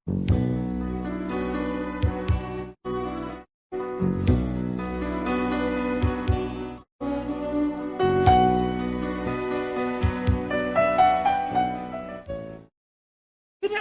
Kini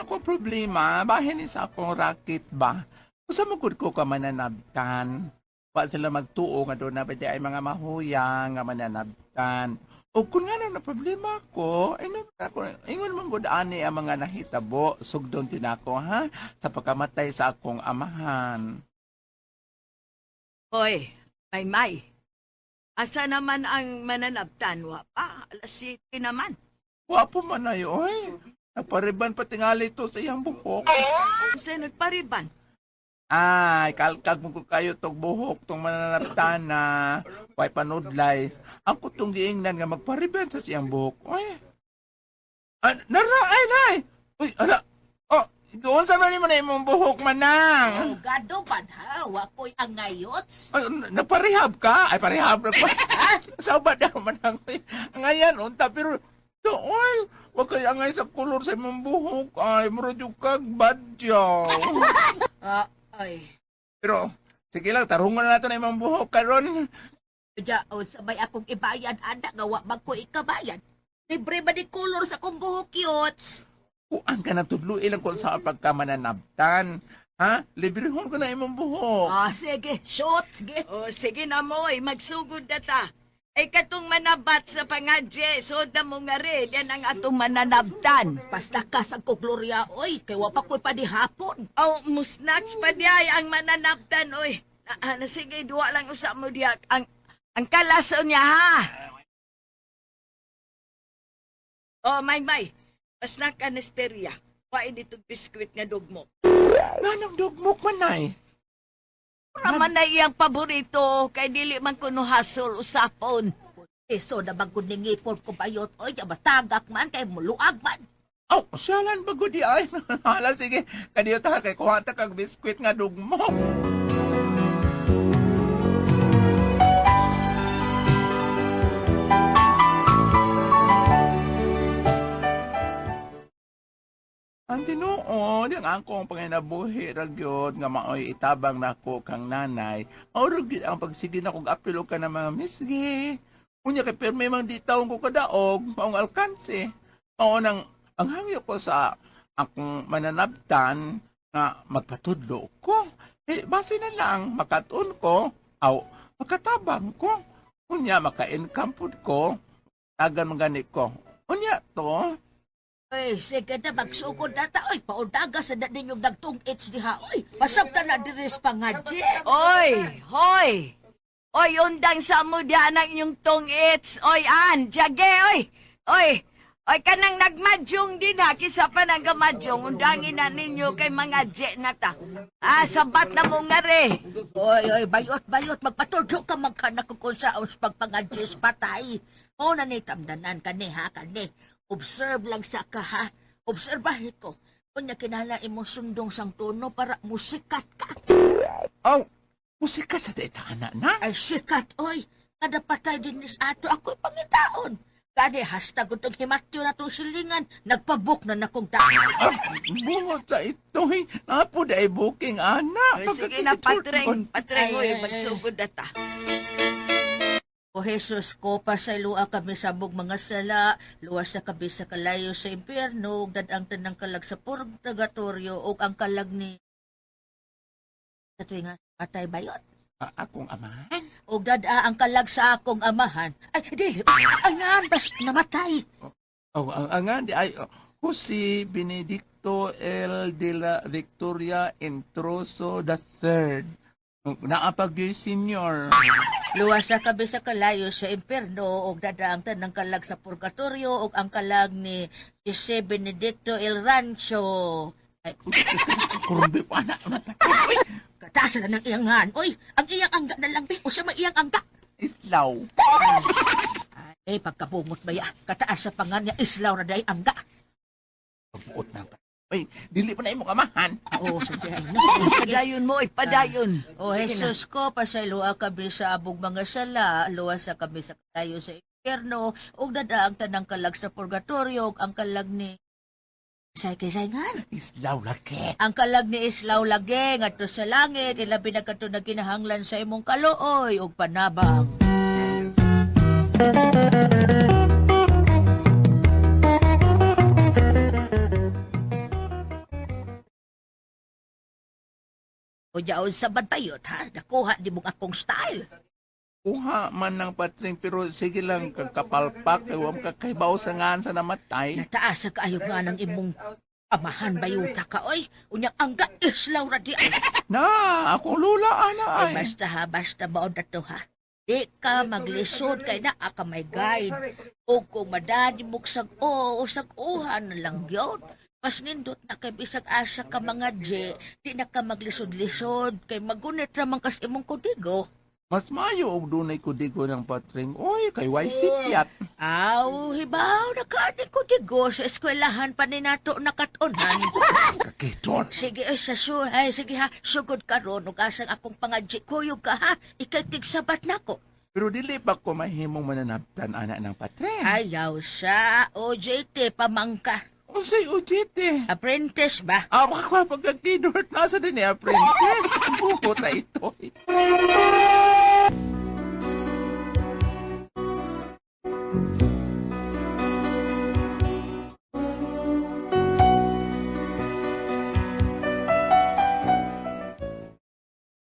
ako problema, bahin ni sa akong racket ba? Usa mo gud ko ka mananabtan. Wa sila magtuo nga doon na ba di ay mga mahuyang nga mananabtan. O kung nga na problema ko, ay na ako, ingon man gud ani ang mga nahitabo, sugdon tinako ha, sa pagkamatay sa akong amahan. Hoy, Maymay. Asa naman ang mananabtan? Wa pa, alas 7 naman. Wa po man ay, oy. Nagpariban pa tingali to sa iyang buhok. Usa nagpariban? Ay, kalkag mo ko kayo tog buhok tong mananabtan na way panudlay. Ako tong giingnan nga magpariban sa siyang buhok. Oy. Ah, nara, ay, nay! Uy, ala. Oh, doon sa man mo na imong buhok manang. Oh, gado man ha, wa ko'y angayots. Ay, nagparehab ka? Ay, parehab na pa. Sa ba daw manang? Ngayon, unta, pero doon, wag kayo angay sa kulor sa imong buhok. Ay, murag yung kag badyaw. Ah, ay. Pero, sige lang, tarungan na nato na imong buhok karon. Unya, o sabay akong ibayad, anak, nga wa man ko ikabayad. Libre ba ni kulor sa akong buhok, yots? Kuan ka na tudlo ilang kung sa pagkamananabtan. Ha? Librehon ko na imong buhok. Ah, sige, shoot, sige. O, sige na mo, oy, magsugod na ta. Ay katong manabat sa pangadje, soda mo nga rin, yan ang atong mananabtan. Basta kasag ko, Gloria, oy, kay wa pa ko'y padihapon. O, musnats pa diay ang mananabtan, oy. Na, na, sige, duwa lang usa mo diya. Ang kalaso niya, ha? O, Maymay, pasnak ka nesterya. Wain ditong biskwit nga dugmo. Nganong dugmok man nay? Raman na iyang paborito, kay dili man kuno hasol usapon. Eso na bagod ni ngipon ko bayot, oy, ya matagak man, kay muluag man. Oh, siyalan ba gudi ay? Hala, sige. Kadiyo ta kay kuha ta kag biskwit nga dugmok. Ang tinuod, ang akong panginabuhi ra gyud nga maoy itabang nako kang nanay. Mao ra gyud ang pagsige na kog apil og ka ng mga misgi. Unya kay pirmi mang di taong ko kadaog, maong alkanse. Mao nang ang hangyo ko sa akong mananabtan nga magpatudlo ko. Eh, base na lang, makatun ko, aw, makatabang ko. Unya, maka-income pud ko. Tagan man gani ko. Unya to, Ay, sige na, magsugod na ta, oy, paundaga sa na ninyong nagtung-its diha, oy. Pasabta na diris pangadje. Oy, hoy! Oy, undang sa mo diyan ang inyong tungits. Oy, an, jage, oy! Oy, oy, kanang nagmadyong din ha, kisa pa nang gamadyong, undangin na ninyo kay mga je na ta. Ah, sabat na mo nga re. Oy, oy, bayot, bayot, magpatudlo ka magkanak ko kung sa aus pagpangadjis patay. O na ni tamdanan kani ha, kani. Observe lang sa ka ha. Obserbahin ko. Unya kinahanglan imo sundong sang tono para musikat ka. aw, musika sa taitana na. Ay sikat, oy. Kada patay din nis ato ako'y pangitaon. Kani hasta gutong himatyo na tong silingan, nagpabuk na nakong tao. Ah, bungot sa ito, eh. Napo ay booking, ana. Oy, sige na, patreng, patreng, Ay, oy, ay, ay. magsugod na ta. O Jesus ko, pasaylua kami sa bug mga sala, luwas na kami sa kalayo sa impyerno, ug dadang tanang kalag sa purgatorio, ug ang kalag ni sa tuwing nga atay bayot. Ah, akong amahan. Ug dada ang kalag sa akong amahan. Ay, dili, angan, bas namatay. Oh, ang angan di ay oh, Jose Benedicto L. de la Victoria Introso the Third. Naapag yo'y senior. Luwas na kami sa kalayo sa impyerno, ug dada ang tanang kalag sa purgatorio, ug ang kalag ni Jose Benedicto El Rancho. Ay, Kurumbi pa na. Uy, katasan na ng iyangan. Oy, ang iyang angga na lang, be. Usa may iyang angga. Islaw. Eh, pagkabungot ba ya? Kataas sa pangan niya, islaw na dahi angga. Pagbuot na. Uy, dili pa na imong amahan. Oo, sige. Ay, no. Sige. Padayon mo, oy, padayon. O Sige na. Jesus ko, pasayloa kami sa abog mga sala, luwas sa kami sa kalayo sa impyerno, ug dadaang tanang kalag sa purgatorio, ug ang kalag ni Say kay sayngan. Islaw laki. Ang kalag ni Islaw lagi ngadto sa langit, ilabi na kadto nagkinahanglan sa imong kaluoy ug panabang. O jaon sa badbayot ha, nakuha di mong akong style. Kuha man ng patring pero sige lang kang kapalpak kay wa man ka kahibaw sa ngan sa namatay. Nataas sa kaayo nga ng imong amahan bayuta ka oy. Unya ang ga Islaw ra di ay. Na, akong lula ana Ay, ay. basta ha, basta maon na to ha. Di ka maglisod kay naa ka may guide. O kung madani mo sag o sag uhan na lang yun. Mas nindot na kay bisag asa ka mga J, di na ka maglisod-lisod kay magunit ra man kas imong kodigo. Mas maayo og dunay kudigo ng patring. Oy, kay way sipyat. Aw, hibaw na ka ni kodigo sa eskwelahan pa ni nato nakatunan. Kakiton. Sige, ay, sa su, ay, sige ha, sugod ka ron, ug asang akong pangadji, kuyog ka ha, ikay tigsabat nako. Pero dili pa ko mahimong mananabtan ana ng patring. Ayaw sa OJT pamangka. Unsay OJT? Apprentice ba? Ah, baka pagkakidort nasa din ni apprentice. Buko sa ito.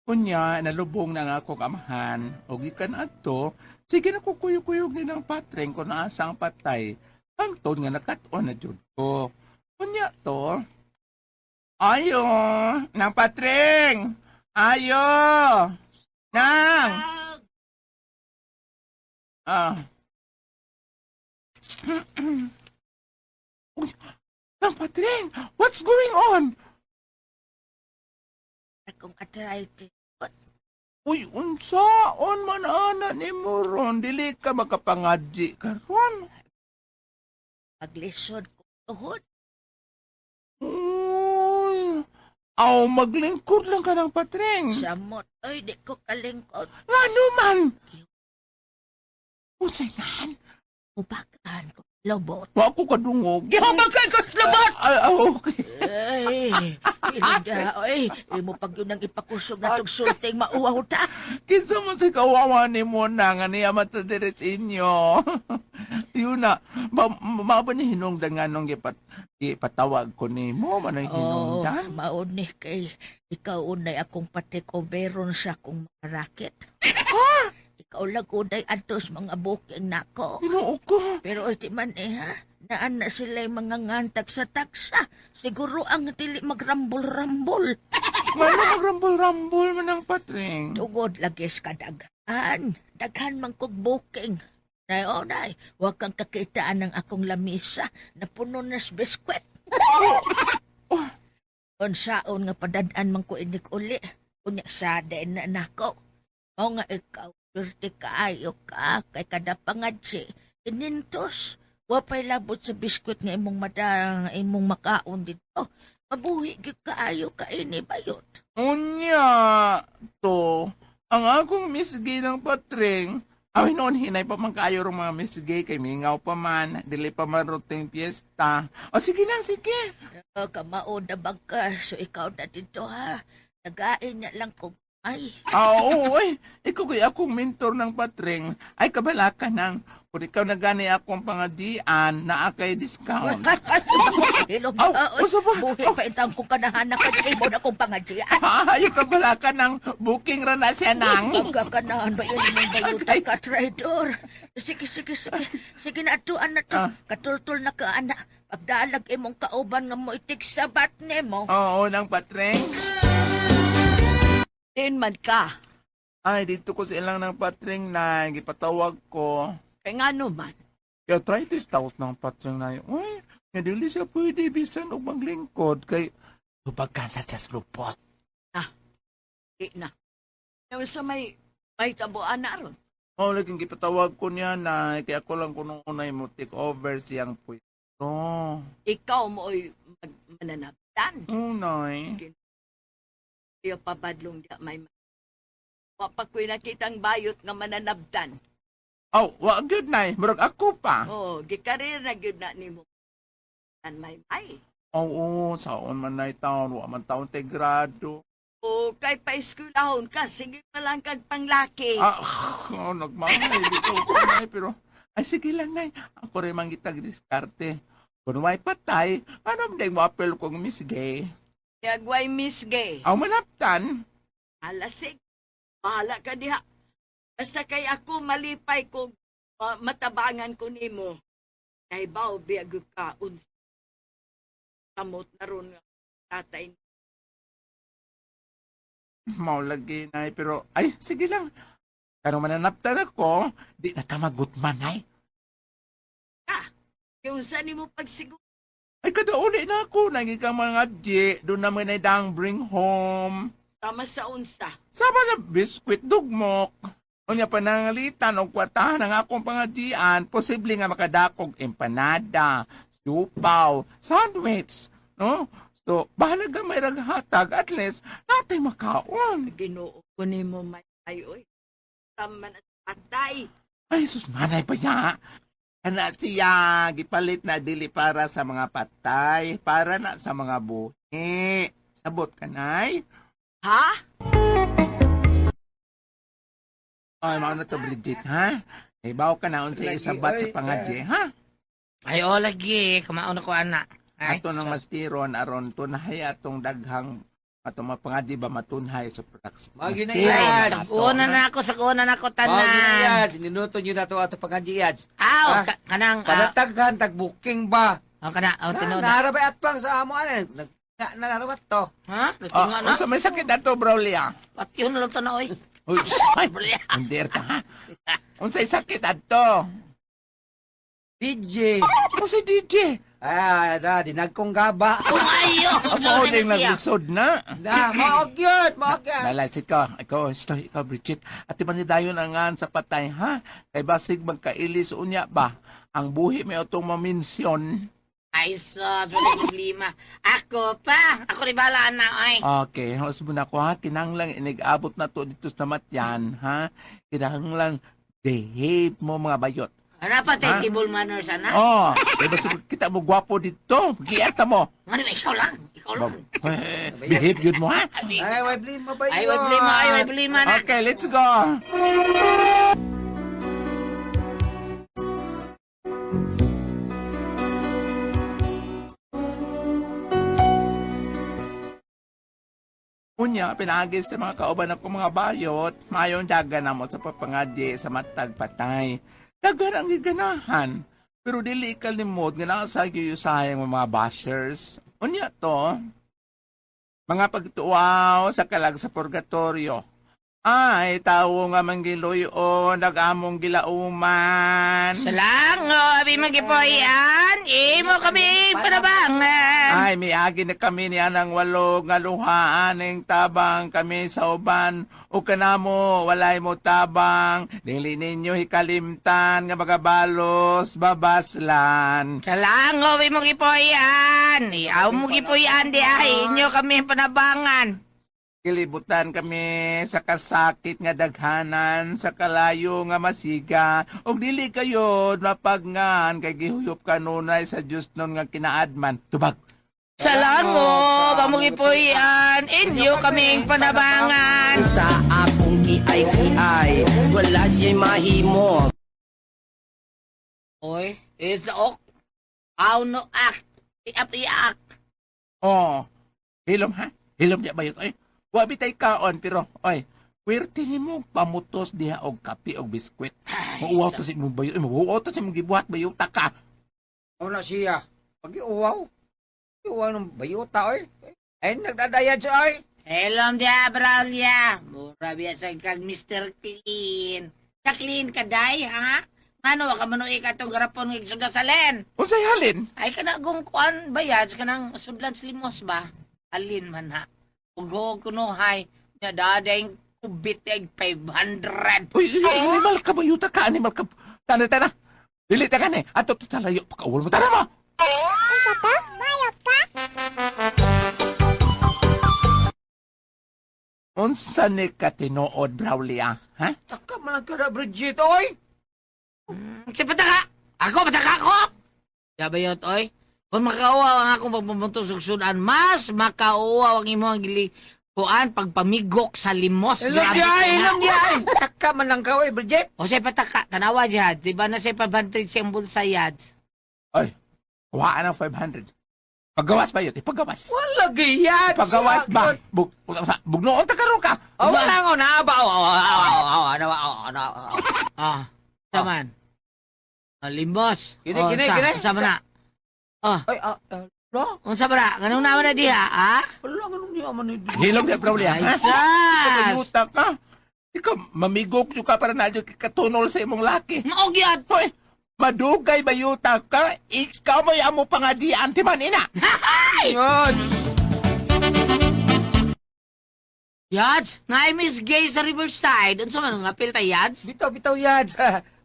Kunya, nalubong na nga akong amahan. O gikan adto, sige na kukuyog-kuyog ni ng patreng kung naasa ang patay. Hangtod nga nakat-on na jud ko. Kunya to, ayo, nang patreng! Ayo! Nang! Ah. Uy, nang patreng! What's going on? Akong arthritis. Uy, unsaon man ana ni mo ron? Dili ka makapangadji karon. Paglisod ko tuhod. Uy, aw, maglingkod lang ka ng patreng. Samot. Ay, di ko kalingkod. Ngano man? Unsay nan? Ubakan ko. Lobot. Wa ko kadungog. Gihubakan ko sa lobot! Ay, ay, okay. Ay, ilinda. Ay, imo pag yun ang ipakusog na tog sulting mauwaw ta. Kinsa man sa kawawa ni mo na nga niya mata diri sa inyo. Yun na, ba ni hinungdan nga nung gipatawag ko ni mo, man ang Oh, hinungdan? maon ni kay ikaw unay akong patikoberon sa akong mga racket. Ikaw lang unay antos mga booking nako. Ginoo ko. Pero iti man eh ha, naan na sila'y mga ngantag sa taksa. Siguro ang dili magrambol-rambol. May magrambol-rambol man ang patring. Tungod lagi sa kadaghan. Daghan man kog booking. Nay, oh, nay, huwag kang kakitaan ng akong lamisa na puno na sa biskwit. Unsaon nga padad-an man ko inig uli. Unya sa dain na nako. Mao nga ikaw, swerte kaayo ka, kay kada pangadsi, inintos. Wa pa'y labot sa biskwit nga imong mada, nga imong makaon dito. Mabuhi gyud kaayo ka ini bayot. Unya, to, ang akong Miss Gay ng patring, ay noon hinay pa man kayo rong mga Miss Gay, kay mingaw pa man, dili pa man roting piyesta. O sige na, sige. Oh, kamao na bag ka, so ikaw na dito ha. Nagain na lang ko. Ay, Ah, oo, ay, ikaw kay akong mentor ng patring, ay kabala ka nang, kung ikaw na gani akong pangadian, naa kay discount. Ilog Aw, ba? Oy, usa ba? buhi pa itang kong kanahanak ka imo na kong pangadya. Ay, kabala ka ng booking ra na siya nang. Ang kakanahan ba yun imong bayuta ka, traidor? Sige, sige, sige. Sige na, atuan na to. Ah. Katultul na ka, anak. Pagdalag imong kauban nga mo itig sabat nimo. Oo, nang patring. Din man ka. Ay, dito ko sa ilang ng patring na gipatawag ko. Kay ngano man. Kaya arthritis taos ng patring na yun. Uy, nga dili siya pwede bisan og maglingkod kay tubag kansa sa lupot. Di na. Yung sa may tabuan na ron. Mao lagi gipatawag ko niya na kaya ako lang kuno unay mo take over siyang pwesto. Ikaw mo oy mananabtan. Unay. Iyo pabadlong di may wa pa ko'y nakitang bayot nga mananabtan. Oh, wa good nay. Murag ako pa. Oh, gikarir na gyud na nimo. An may may. Oo, saon man na taon, wa man taon te grado. O kay paeskwelahon ka, sige pa lang kag panglaki. Ah, oh, nagmahay dito ko, Nay, pero ay sige lang, Nay. Ako rin mangitag diskarte. Kung may patay, ano mo mo apel kong Miss Gay? Yagway Miss Gay. Aw manaptan. Alasig. Bahala ka diha. Basta kay ako malipay ko matabangan ko nimo. Kay bao biyag ka unsa. Kamot na ron nga tatay. Mao lagi, Nay, pero ay sige lang. Karong mananaptan ako, di na ta magutman, Nay. Kung sa nimo pagsiguro. Ay, kada uli na ako. Nagi kang mga di. Doon naman ay dang bring home. Tama sa unsa. Sama sa biskwit dugmok. Unya panangalitan og kwartahan ang akong pangadian, posible nga makadakog empanada, supaw, sandwich, no? So, bahala ka may raghatag, at least natay makaon. Ginoo ko nimo may ay oy. Tama na patay. Ay, sus, manay pa niya. Ana siya, gipalit na dili para sa mga patay, para na sa mga buhi. Sabot ka, nay? Ha? Ay, mao na to, Bridget, ha? Ibaw ka na unsa Lagi, isabat sa oy, pangadye, ha? Ay, o lagi. Kamaon ako, anak. Ay, Ato nang mastiron aron tunhay atong daghang atong mga pangadye ba matunhay so products. Mao gyud na ay, yan. saguna na ako, saguna na ako, Mao gyud na tanan. yan. Sininuto nyo na to ato pangadiyads. Aw, Ah, kanang, Panataghan, tag-booking ba? oh, kana, oh, Na, tinuod na. naarabay at pang sa amo ana. Nag na narabat to. Ha? Nagtinga Ah, na? unsa may sakit ato, Braulia? Patyon na lang to na, oy. Uy, ay, hindi ta, ha? Unsay sakit ato? DJ. Unsay DJ? Ah, da dinagkong gaba. Kung ayo! Ang mao ding naglisod na. Na, mao gyud, mao gyud. Nalasit ka, ikaw, ito, ikaw, Bridget. At iba ni dayon ang ngan sa patay, ha? Kay basig magkailis unya ba? Ang buhi may atong maminsyon. Ay, sus, wala problema. Ako pa. Ako rin bahala na, oy. Okay, host mo na ko ha. Kinanglang inigabot na to dito sa matyan, ha? Kinanglang behave mo mga bayot. Ano pa Ha? tayo table manners, ana? Oh, kay basig kita mo gwapo dito. Giata mo. Nga ba, ikaw lang. Ikaw lang. Eh, behave yun mo, ha? Ay, way blima ba Ay, wag blima, ay, wag blima na. Okay, let's go. Unya, pinagi sa mga kauban ako mga bayot, mayong daga na mo sa papangadye sa matag patay. Dagan ang giganahan. Pero dili ikalimot nga nasa sayang mga bashers. Unya to, mga pagtuwaw sa kalag sa purgatorio. Ay, tawo nga manggiluyon, nag-among gilauman. Salango, abi magipoyan, imo kami panabangan. Ay, miagi na kami niya ng walo nga luhaan ning tabang kami sa uban. O kanamo, walay mo tabang. Dili ninyo hikalimtan nga magabalos, babaslan. Salango, abi magipoyan, iaw mo gipoyan di ay inyo kami panabangan. Kilibutan kami sa kasakit nga daghanan, sa kalayo nga masiga. Og dili kayo mapagngan kay gihuyop kanunay sa Dios nun nga kinaadman. Tubag. Salango, pamugipoyan, inyo kaming panabangan. Sa akong kiay-kiay, wala siya'y mahimo. Oy, it's ok. Aw no ak. Iap iak. Oh, hilom ha? Hilom di ba yun? Oy, wa bitay kaon pero oy, kwerte nimo pamutos diha og kape og biskwit. Mauwaw ta sa imong bayo, mauwaw ta sa imong gibuhat bayo ta ka. Mao na siya. Pag-iuwaw. Iuwaw ng bayuta oy. Ay nagdadayad siya oy. Hello, dia Braulia. Mura biya sa kag Mr. Clean. Ka clean ka day, ha? Ngano wa ka manuig atong garapon ng igsuga salen? Unsay halin? Ay kana gong kuan bayad kanang sudlan sa limos ba? Alin man ha. Ugo kuno hay nya daday kubit ay 500. Uy, uy, animal ka bayo ta ka, animal ka. Tana tana. Dili ta ka ni. Ato ta sa layo pakaul mo tana mo. Unsa ni ka tinuod, Braulia? Ha? Taka man lang ka na, Bridget oy. Si pataka. Ako pataka ako. Yabayot oy. Kung makauwaw ang akong pagpamunto sa sudan, mas makauwaw ang imong gili kuan pagpamigok sa limos. Ilong Grabe diay, ka na. ilong diay. Taka man lang ka, oy, Bridget. O siya pataka, tanawa diyan. Di ba na siya 500 siyang bulsa yads? Ay, kuhaan ang 500. Paggawas ba yun? Ipagawas. Wala gayad. Paggawas ba? Bugnoon ta karon ka. Oh, wala ko na ba? Oh, oh, oh, oh, ano, oh, ano, oh. Ah, taman. Ah, limos. Kini, Oh, kini, unsa? kini. Unsa man na? Oh, Ay, ah, ah, wala. unsa man na? Ganun naman na diha, ha? Wala, ganun niya man ni. Hilom di problema. Ay, Ha? sas! Kabayuta ka. Ikaw, mamigok yung ka para na katunol sa imong laki. Mao gyud. Hoy, madugay bayuta ka. Ikaw mo'y amo pangadian ti man ina. Yun. Yads, na Miss Gay sa Riverside. Unsa man ang apil ta yads? Bitaw, bitaw, yads.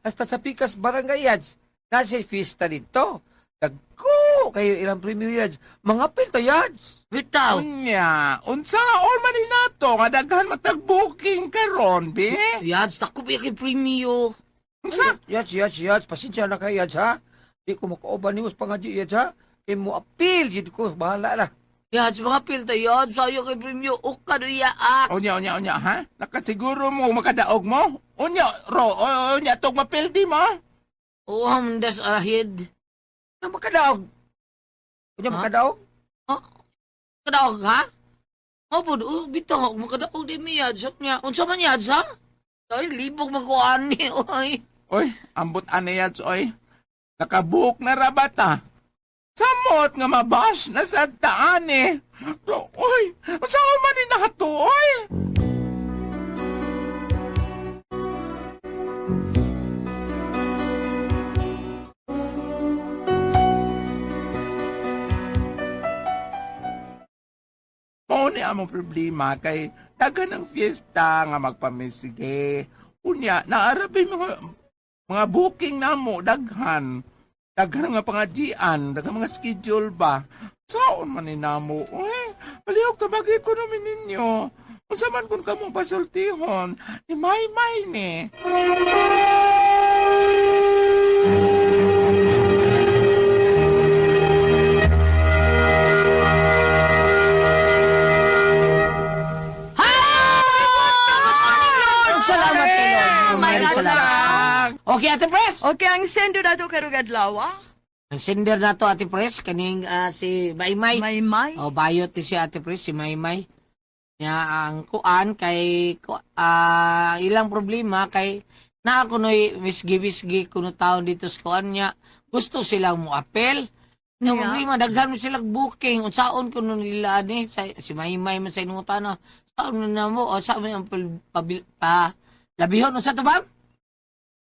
Hasta sa Pikas Barangay, yads. Nasa fiesta dito. Dagko kayo ilang premium, yads. Mga pilta, yads. Bitaw. Unya, unsa all man ni nato nga daghan matag-booking karon, bi? Yads, tako ba kay premio? Unsa? Yads, yads, yads. Pasensya na kayo, yads, ha? Di ko makauban ni mas pangadyo, yads, ha? Kay mo apil, yun ko. Bahala na. Yads, mga apil ta yads, sayo kay premio. Uka do yaak. Unya, unya, unya, ha? Nakasiguro mo makadaog mo? Unya, ro, unya, tog mapildi mo? Oh, das ahid. Na makadaog. Unya Ha? makadaog? Kadaog ha? Oh, po, oh, bitaw, makadaog di mi yads. Niya, unsa man yads ha? Ay, libog magkuani, oy. Oy, ambot ani yads, oy. Nakabuok na rabata. Samot nga mabash na sa taan eh. Oy, unsa man ni nato, oy? Mao ni among problema kay daghan ng fiesta nga magpamisige. Unya, naarabi mga booking namo daghan. Daghan nga pangajian, daghan mga schedule ba. Saon man ni namo? Uy, palihog tabagi ko namin ninyo. Unsa man kun kamo pasultihon, ni Maymay ni. Salamat kay Lord. Oh my God. Salamat. Okay, Ate Pres. Okay, ang sendo na to karong adlaw, ah. Ang sender na to, Ate Pres, kaning si Maymay. Maymay. O, bayot ni si Ate Pres, si Maymay. Nya ang kuan kay ilang problema kay naa kunoy misgi-misgi kuno taon dito sa kuan niya. Gusto silang mo apel. Nga Yeah. problema daghan mo silang booking unsaon kuno nila ani sa, si Maymay man sa inutan na saon na mo o sa may ang pa labihon unsa to ba?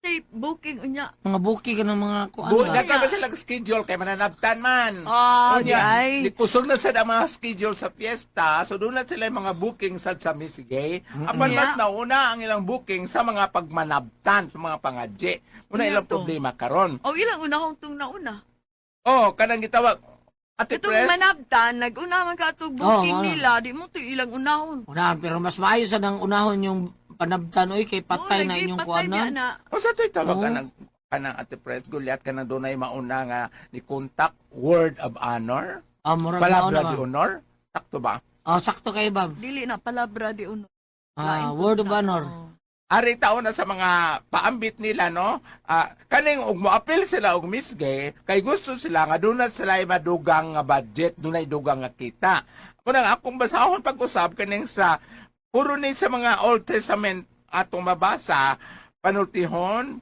Say, booking unya. Mga booking ka ng mga kuan. Bu, ba? daghan ba silang schedule kay mananabtan man. Ah, Unya, di ay. di kusog na sad ang mga schedule sa fiesta, so doon na sila yung mga booking sad sa Miss Gay. Apan mas Yeah. nauna ang ilang booking sa mga pagmanabtan, sa mga pangadye. Muna Yeah, ilang to. problema karon. O ilang unahong tung nauna. Oh, kanang gitawag Ate Itong Pres, manabtan, nag-una man ka itong booking Oo, ano. nila, di mo to ilang unahon. Unahan, pero mas maayo sa nang unahon yung panabtan oy kay patay Oo, na lagi, inyong patay kuanan. niya na. unsa to'y tawag Oo. kanang kanang Ate Pres Gulyat kanang dunay mauna nga ni contact word of honor, Ah, murag palabra nauna di ba? honor. Sakto ba? Ah, sakto kay bam. Dili na, palabra di uno. Ah, Lain word of na. honor. Oo. Ari taon na sa mga paambit nila no. Ah, kaning og moapil sila og Miss Gay kay gusto sila nga doon na sila ay madugang nga budget, dunay dugang nga kita. Muna nga akong basahon pag-usab kaning sa puro ni sa mga Old Testament atong mabasa panultihon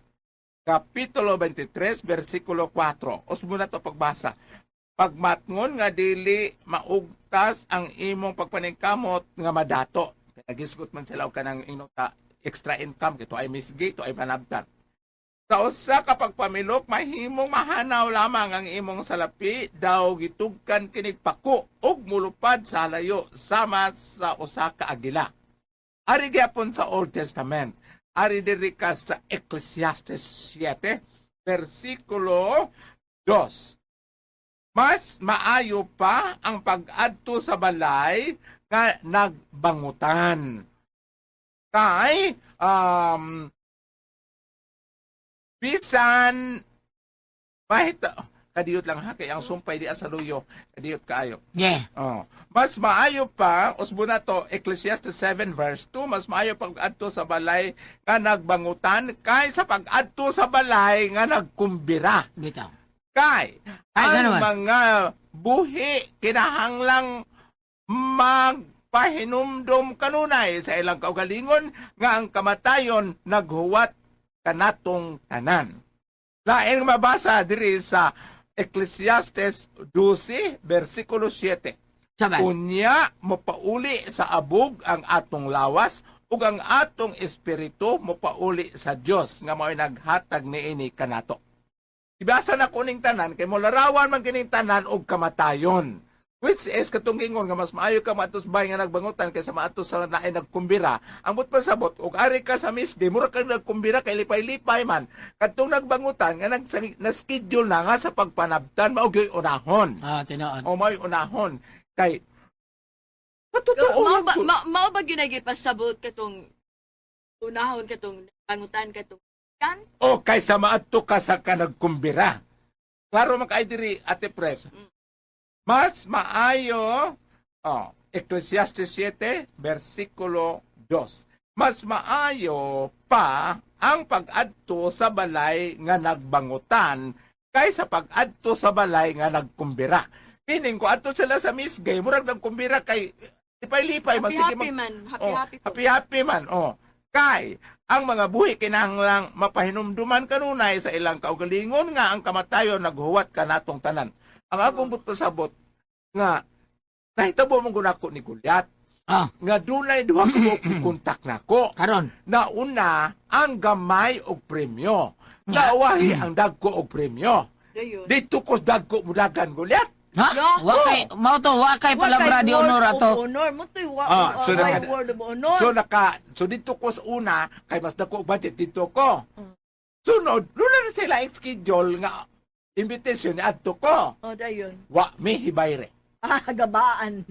Kapitulo 23 versikulo 4. Usbo na to pagbasa. Pagmatngon nga dili maugtas ang imong pagpaningkamot nga madato. Nagisgot man sila og kanang inota extra income kito ay Miss Gay, to ay panabtan. Sa usa ka pagpamilok mahimong mahanaw lamang ang imong salapi daw gitugkan kinig pako ug mulupad sa layo sama sa usa ka agila. Ari gyapon sa Old Testament. Ari diri ka sa Ecclesiastes 7 versikulo 2. Mas maayo pa ang pag-adto sa balay nga nagbangutan. Kay bisan mahita Kadiyot lang ha, kay ang sumpay di sa luyo. Kadiyot kaayo. Yeah. Oh. Mas maayo pa, usbo na to, Ecclesiastes 7 verse 2, mas maayo pag-adto sa balay nga nagbangutan kaysa pag-adto sa balay nga nagkumbira. Bitaw. Kay Ay, ang ganoon. mga buhi kinahanglang magpahinumdom kanunay sa ilang kaugalingon nga ang kamatayon naghuwat kanatong tanan. Lain nga mabasa diri sa Ecclesiastes 12 versikulo 7. Sabay. Unya mopauli sa abog ang atong lawas ug ang atong espiritu mopauli sa Dios nga mao'y naghatag niini kanato. Ibasa na kuning tanan kay molarawan man kining tanan og kamatayon. Which is katong ingon nga mas maayo ka maatos bay nga nagbangutan kaysa maatos sa naay nagkumbira. Ang but pasabot og ari ka sa misdi mura kag nagkumbira kay lipay-lipay man. Kadtong nagbangutan nga nag na schedule na nga sa pagpanabtan mao gyud unahon. Ah, tinuod. O may unahon kay Katotoo Mao lang ba ko. mao ba gyud pasabot katong unahon katong pangutan katong kan? O kaysa maadto ka sa kanagkumbira. Klaro man kay diri, Ate Pres. Mas maayo, oh, Ecclesiastes 7, versikulo 2. Mas maayo pa ang pag-adto sa balay nga nagbangutan kaysa pag-adto sa balay nga nagkumbira. Meaning ko adto sila sa misgay, murag nagkumbira kay lipay-lipay man Happy sige happy mag man, happy Oh, happy to. happy happy man. Oh. Kay ang mga buhi kinahanglang mapahinumduman kanunay sa ilang kaugalingon nga ang kamatayon naghuwat kanatong tanan. Ang akong pasabot nga nahitabo man gud ako ni Goliath nga dunay duha ka buok ni kontak nako. Karon. Nauna ang gamay og premyo. Nawahi ang dagko og premyo. Dayon. Dito ko dagko mudagan Goliath. Ha? No. Wa kay mao to, wa kay palabra di Wa kay honor word ato. of Honor mo to'y wa, Ah, so wa, word of honor. So dito ko sa una kay mas dako og budget dito ko. Sunod, doon na sila schedule nga invitation ni adto ko. Oh, dayon. Wa mi hibayre. Ah, gabaan.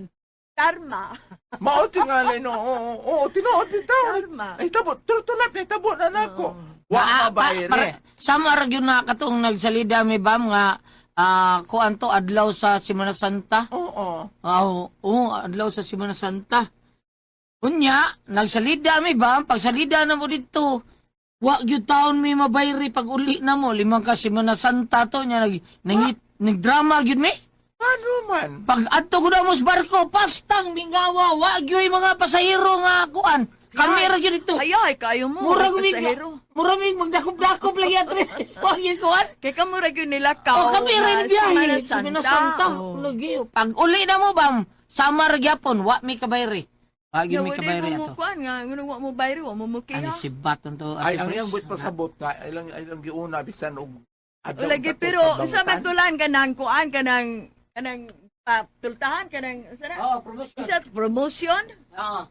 Karma. Mao tingali no. Oo, oo, tinuod bitaw. Karma. Ay tabo, tulap tabo na nako. Wa Ah, mabayre. sama ra gyud na katong nagsalida mi bam nga kuan to adlaw sa Semana Santa. Oo. Oo, oo, adlaw sa Semana Santa. Unya, nagsalida mi bam, pagsalida na mo dito. Wa gyud taon mi mabayri pag uli na mo, limang ka Semana Santa to nya nag nangit nagdrama gyud mi. Ano man? Pag adto ko na mo sa barko, pastang mingawa, wa gyud mga pasahero nga kuan. Kami ra gyud dito. Ay, ay, kayo mo. Murag mig, pasahero. murag mig magdakop-dakop lagi atri. Wa gyud kuan. Kay kamo ra gyud nila ka. O kami rin biyahe. Semana Santa. Oh. Lagi. Pag uli na mo bam, samar gyapon, wa mi kabayri. Wa gyud mi kabayri mo ato. kuan nga ngano wa mo bayri, wa mo Ani mukiha. si Baton to. Ay, Ate ang Pres. iyang buit pasabot nga ilang ilang giuna bisan og adlaw Lagi tapos pero pagbangutan. sa magtulan kanang kuan kanang kanang tultahan kanang sa na? Oh, promotion. Isa promotion. Oo.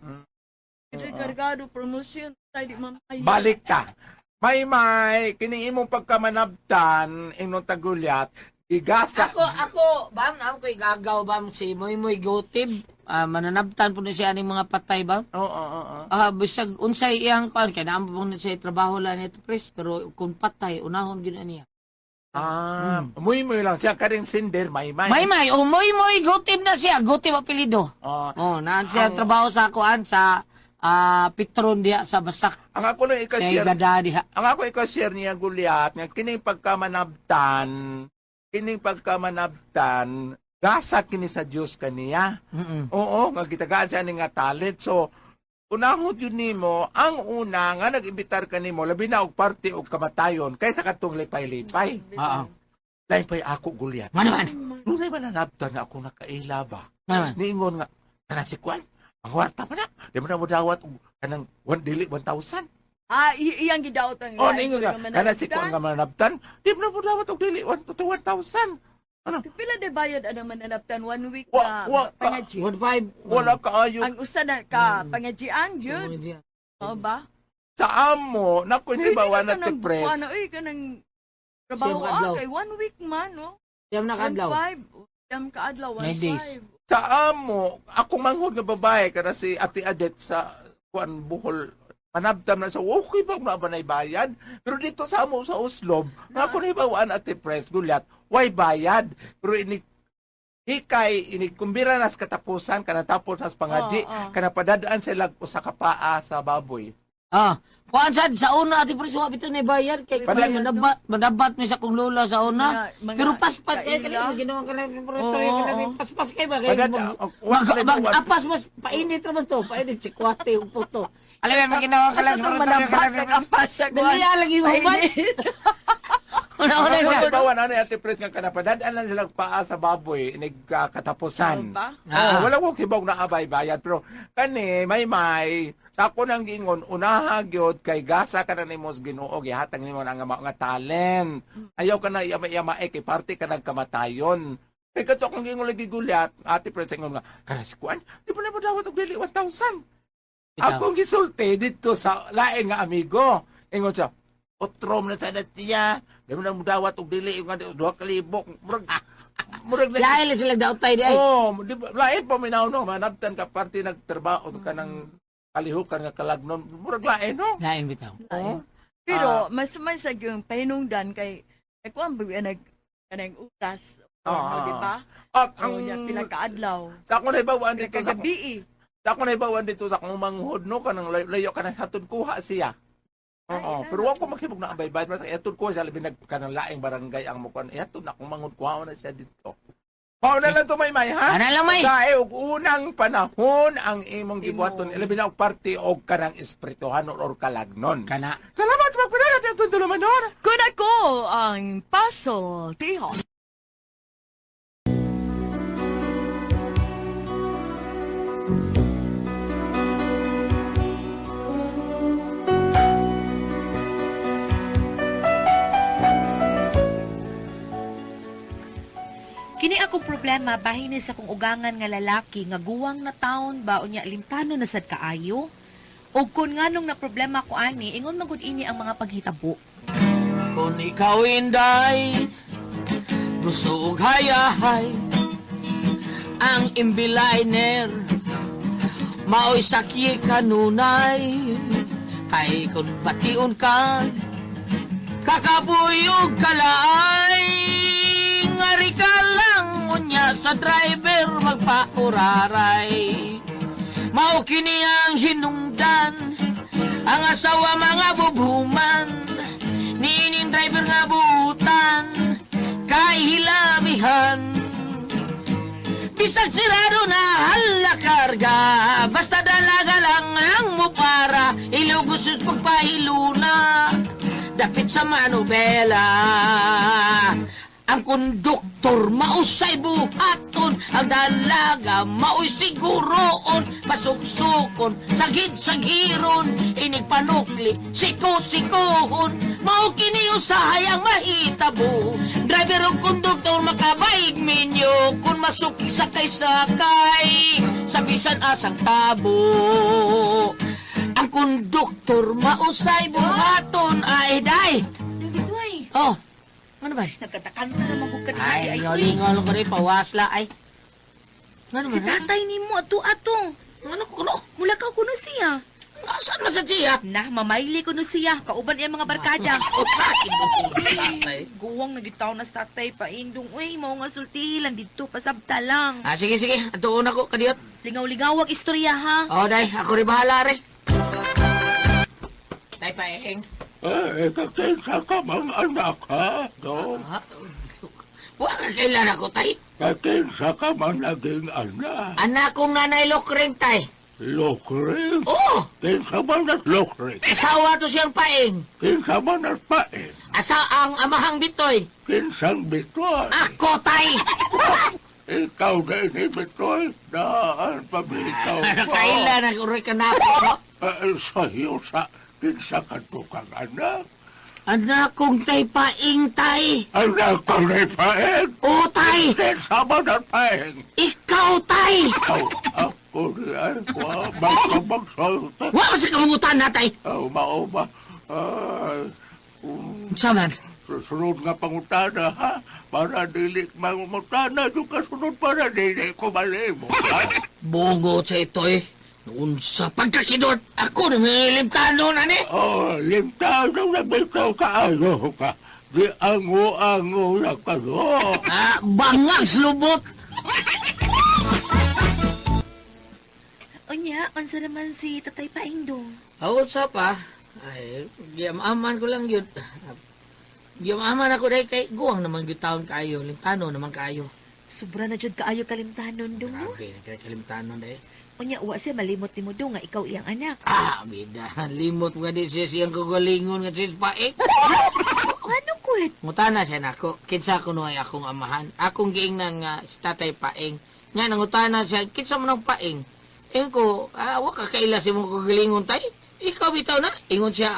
Ito kargado promotion tayo di mamaya. Balik ka. May may kining imong pagkamanabtan imong tagulyat igasa. Ako, bam, ako ko'y gagaw, bam, si Moy Moy Gotib. Ah, mananabtan po ni siya aning mga patay, bam. Oo, oo, oo. Ah, bisag unsay iyang kuan kay naamo po ni siya trabaho lang nito, Pres, pero kung patay unahon gyud na niya. Ah, muy-muy lang siya karing sinder, may may. May may, oh, Moy Moy Gotib na siya, Gotib apelyido. Oh, Oh, naan siya trabaho sa kuan sa Petron diha sa Basak. ang ako lang Kay ika-share, gada diha. ang ako ika-share niya Gulyat nga kining pagkamanabtan gasa kini sa Dios kaniya. Oo, nga gitagaan siya ni nga talent. So, unahon yun nimo ang una nga nag-imbitar kanimo labi na og parte og kamatayon kaysa katong lipay-lipay. Oo. Lain pa'y ako Gulyat. Nga naman. Dunay mananabtan na ako nakaila ba? Nga naman. Niingon nga, kana si Kwan, ang warta pa na. Di mo na mo dawat og kanang one dili 1,000. Ah, iyang gidaot ang Oh, niingon nga, kana si Kwan nga mananabtan, di mo na mo dawat og dili 1 to 1,000. Ano? Pila de bayad anang mananabtan one week Wa- na wa ka- pangaji. 1.5. Wala kaayo Ang usa na ka pangajian jud. Oo ba? sa amo na kun hibawa na Kanang ti press. Ano eh kanang trabaho Siyam kaadlaw. kay one week man no. Siyam na kaadlaw. 1.5. Siyam kaadlaw 9 days. 1.5. Sa amo, akong manghod nga babae kana si Ate Adet sa kuan Bohol manabtam na sa okay ba na ba bayad? Pero dito sa amo sa Oslob, nga ako nahibawaan Ate Press Gulyat, Way bayad. Pero ini hikay ini kumbira nas katapusan kanatapos nas pangadji Oo, oo. kana padadaan sila usa ka paa sa baboy. Ah, kuan sad sa una ati pre suwa bitaw na bayad kay kuan Bayad, manabat manabat mi sa kong lola sa una. Mga- mga Pero paspas kay kaila. kani ginawa ka lang pre Oo, oo. paspas kay ba kay Padada- mag, oh, mag, mag, apas mas painit ra man to, painit si kwate ug puto. Alam mo ginawa ka Asa lang itong manabat nag-ampas sa kuwan. Dali ah, lagi mo man. Painit. Una-una Una siya. bawa na ati pres nga kanapadadaan lang sila paa sa baboy inig katapusan. Ano ba? Oh, wala ko kibaw na abay bayad pero kani may may sa ako nang giingon unaha gyud kay gasa ka na nimo sa Ginoo gihatag nimo ang mga talent. Ayaw ka na iyama-iyama eh, kay parte ka ng kamatayon. Kay kato akong giingon lagi gulyat, ate pres ingon nga karas kuan, di ba na mo dawat og dili 1,000. Akong gisulti dito sa lain nga amigo. Ingon siya, otrom na sa siya. Di mo na mudawat og dili nga 2,000. Murag murag na. Lahi lang sila daotay di ay. Oh, di ba lain pa minaw no, manabtan ka parte nagtrabaho ka ng kalihukan nga kalagnon. Murag lain no. Lain bitaw. Oh. Pero mas man sa yung pahinungdan kay kay kuan ba nag kanang utas o Ah, di ba? At Ang ang ya pila ka adlaw. sa ako na ibawaan Pila dito ka sa gabi. Eh. sa ako na ibawaan dito sa akong manghod no kanang layo, layo kanang hatod kuha siya. Oo, pero wa ko maghibog na abay bayad mas hatod kuha siya labi nag kanang laing barangay ang mukuan. Hatod na akong manghod kuha na siya dito. Mao na lang to may may ha. Ana lang may. Dahil og unang panahon ang imong gibuhaton Imo. ilabi na og parte og kanang espirituhanon or kalagnon. Kana. Salamat sa pagpadagat sa itong tulumanon. Kun ako ang puzzle tiho. Kini akong problema bahin ni sa kong ugangan nga lalaki nga guwang na taon ba unya limtano na sad kaayo. Og kun nganong na problema ko ani, ingon man gud ini ang mga paghitabo. Kung ikaw inday, gusto og hayahay, ang imbiliner, maoy sakyi kanunay, kay kung bation ka, kakabuyog kalaay, ngari ka lang unya sa driver magpauraray. Mao kini ang hinungdan, ang asawa mga bubhuman, niining driver nga buutan, kay hilabihan. Bisag sirado na hala karga, basta dalaga lang ang mupara, ilugos pagpahiluna, dapit sa manubela. Ang konduktor mausay buhaton, ang dalaga maoy siguroon, pasuksukon, sagid-sagiron, inig panukli, siko-sikohon, mao kini usahay ang mahitabo. Driver ug konduktor makabaig minyo, kung masuki sakay-sakay, sa bisan asang tabo. Ang konduktor mausay buhaton, ay day. Ditoy, Oh, ano ba? nagkatakanta naman ko kanina. Ay, lingaw-lingaw lang ko rin, pawasla, ay. Ano Si man, ha? tatay nimo ato ato. Ano ko, ano? Mula ka kuno siya. Nasaan man sa siya? Nah, mamayli kuno siya kauban iya mga barkada. O, sakit mo ko, tatay. Guwang nagitaw na sa tatay paindong uy, mao nga sultihi lang didto pasabta lang. Ah, sige, sige, atuon ako, kadiyot. Lingaw-lingaw ang istorya ha. Oh, day, ako rin bahala, rin. Tay, paeng. Eh, kakinsa ka mang anak, ha? No? Ha? Wa ka kailan ako, tay. Kakinsa ka man naging anak. Anak kong nanay Lokring, tay. Lokring? Oo, Kinsa man at lokring? asawa to siyang paeng. Kinsa man at pain? Asa ang amahang bitoy. Kinsang bitoy? Ako, tay. Ikaw na ini bitoy? Daan pabitaw Ano ko. kailan ako rin ka na ako, no? Eh, sa'yo sa kinsa ka to kang anak? Anak kong tay paing, tay. Anak ko na pain? Oo, tay. Kinsa man at pain? Ikaw, tay. Aw, ako ni ay kwa, magkamagsalta. Wa man sa kamungutan na, tay. Aw, mao ba? Ay, Saman. Susunod nga pangutana, ha? Para dili mangutana, yung kasunod para dili ko malimo, ha? Bongo sa ito eh. Noon sa pagkakidot, ako na may limtano na ni. Oh, limtano na bitaw ka, ayaw ka. Di ango-ango na kano. Ah, bangag lubot. Unya, unsa naman si Tatay Paing dong? Ako sa pa. Ay, giyamaman ko lang yun. Giyamaman ako dahil kay guwang naman gyud taon kaayo, limtano naman kaayo. Sobra na jud kaayo kalimtanon dong, no? Grabe, nagkakalimtanon dahil. Unya, wa siya malimot nimo dong nga ikaw iyang anak. Ah, bida. Limot mo di siya siyang kagalingon nga siya paik. Ano kwet? Ngutana siya nako. Kinsa kuno ay akong amahan. Akong giingnan nga si Tatay Paeng. Nga nangutana siya, kinsa man ang Paeng? Ingon ko, wa ka kaila sa imong kagalingon tay. Ikaw bitaw na. Ingon siya,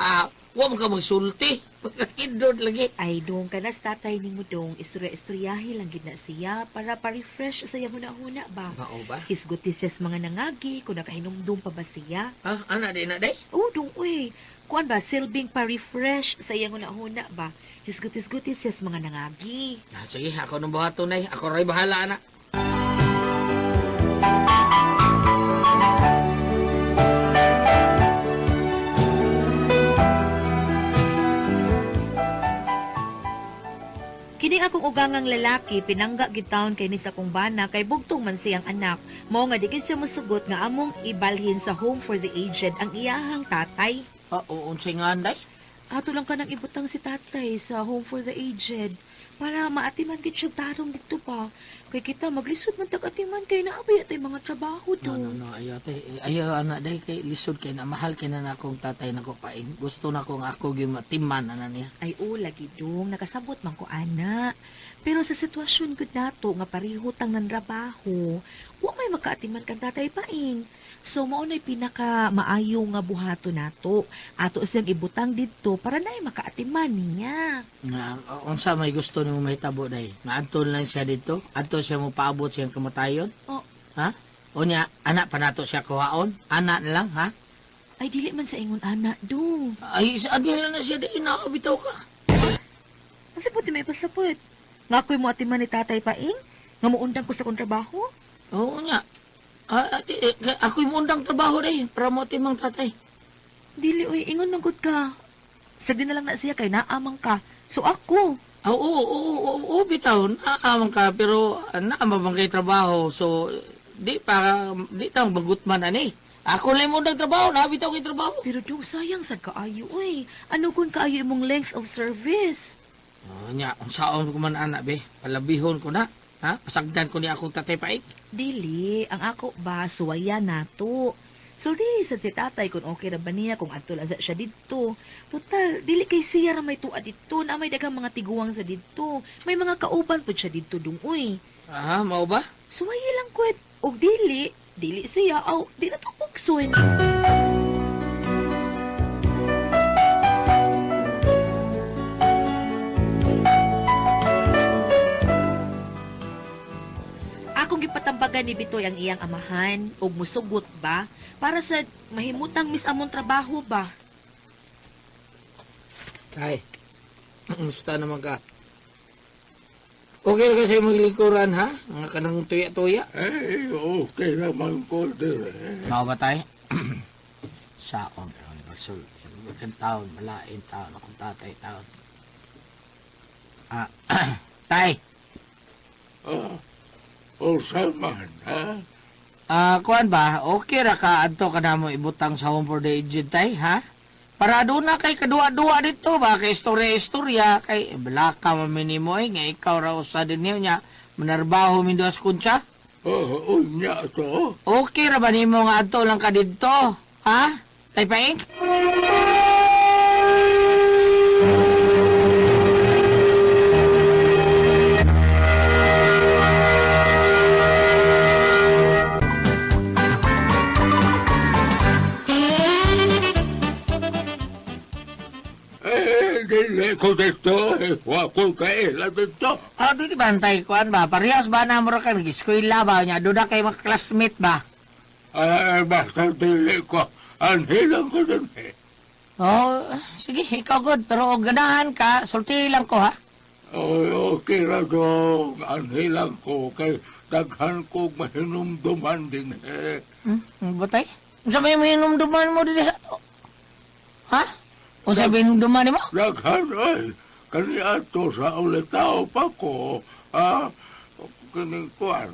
wa man ka magsulti. Pagkakindot lagi. Ay, dong ka na sa tatay nimo dong, istorya-istoryahe lang gid na siya para pa-refresh sa iyang huna-huna ba. Mao ba? Hisguti siya sa mga nangagi kung nakahinumdum pa ba siya. Ah, ana di na day. Oh, dong, uy. Kuan ba, silbing pa-refresh sa iyang huna-huna ba? Hisguti-hisguti siya sa mga nangagi. Ah, sige, ako nang buhaton nay. Ako ray bahala ana. Kini akong ugangang lalaki pinangga gid taon kay ni sa akong bana kay bugtong man siyang anak. Mao nga di gid siya mosugot nga among ibalhin sa home for the aged ang iyahang tatay. Ah, oo, unsay nga anday? Ato lang ka nang ibutang si tatay sa home for the aged para maatiman gid siya tarong dito pa. Kay kita maglisod man tag atiman kay naabay atay mga trabaho No, no, do. no, ayaw tay. Ayaw ana day kay lisod kay na mahal kay na na akong tatay nako paing. Gusto na kong ako gyud matiman ana niya. Ay o lagi dong nakasabot man ko ana. Pero sa sitwasyon gud nato nga pareho tang nanrabaho, wa may makaatiman kang tatay paing. So mao nay pinaka maayo nga buhato nato. Ato siyang ibutang didto para nay makaatiman niya. Nga unsa may gusto nimo mahitabo day? Nga adto lang siya dito, adto siya mo paabot siyang kamatayon. Oh. Ha? Unya, anak pa nato siya kuhaon? Anak na lang, ha? Ay dili man sa ingon ana dong. Ay, sa lang na siya day na bitaw ka. Kasi puti may pasapot. Nga ako'y mo atiman ni tatay paing? Nga muundang ko sa kong trabaho? Oo nya. Ah, ati, eh, ako'y muundang trabaho day para mo timang tatay. Dili oy, ingon man gud ka. Sagdi na lang na siya kay naamang ka. So ako, Ah, oo, oo, oo, oo, bitaw, naamang ka, pero naamang bang kay trabaho, so, di pa, di tang bagutman ani. Ako lang mo trabaho, na bitaw kay trabaho. pero dong sayang sad kaayo oy. Ano kun kaayo imong length of service? Oh, nya, unsaon ko man anak be, palabihon ko na, ha? Pasagdan ko ni akong tatay paik. Dili, ang ako ba suwaya nato. So di sad si tatay kung okay ra ba niya kung adto lang sa siya didto. Total, dili kay siya ra may tuwa didto, na may daghang mga tiguang sa didto. May mga kauban pud siya didto dung uy. Aha, mao ba? Suwaye lang kwet. Og dili, dili siya aw di na to pugson. Akong gipatambagan ni Bitoy ang iyang amahan og musugot ba para sa mahimutang mis among trabaho ba. Tay, musta naman ka? Okay ra ka sa imong lingkuran, ha? Nga kanang tuya-tuya. Eh, okay naman ko dire. Mao ba tay? Saon pero ni Basul. Kan taon, malain taon, akong tatay taon. Ah, tay, Ah, usa man, ha? kuan ba? Okay ra ka adto ka namo ibutang sa home for the aged tay, ha? Para doon na kay kadua-dua dito ba kay istorya-istorya kay blaka man minimo eh nga ikaw ra usa din niyo nya manarbaho min duas kuntsa. Oh, unya to. Okay ra ba nimo nga adto lang ka didto? Ha? Tay Paing? Eh, dili ko dito. Eh, wa ko kaila dito. Ah, di ba antay kuan ba? Parehas ba na mo ra ka nag-eskwela ba nya? Doon na kay mga classmate ba? Ay, basta dili ko. Anhilang ko din eh. Oh, sige, ikaw good. Pero og ganahan ka, sulti lang ko ha. Oh, okay ra dong. Anhilang ko kay daghan ko mahinumduman din eh. Hmm, batay? Unsa may hinumduman mo dili sa ato? Ha? Unsa may hinumduman nimo? Daghan ay. Kani ato sa ulitaw pa ko, kining kuan,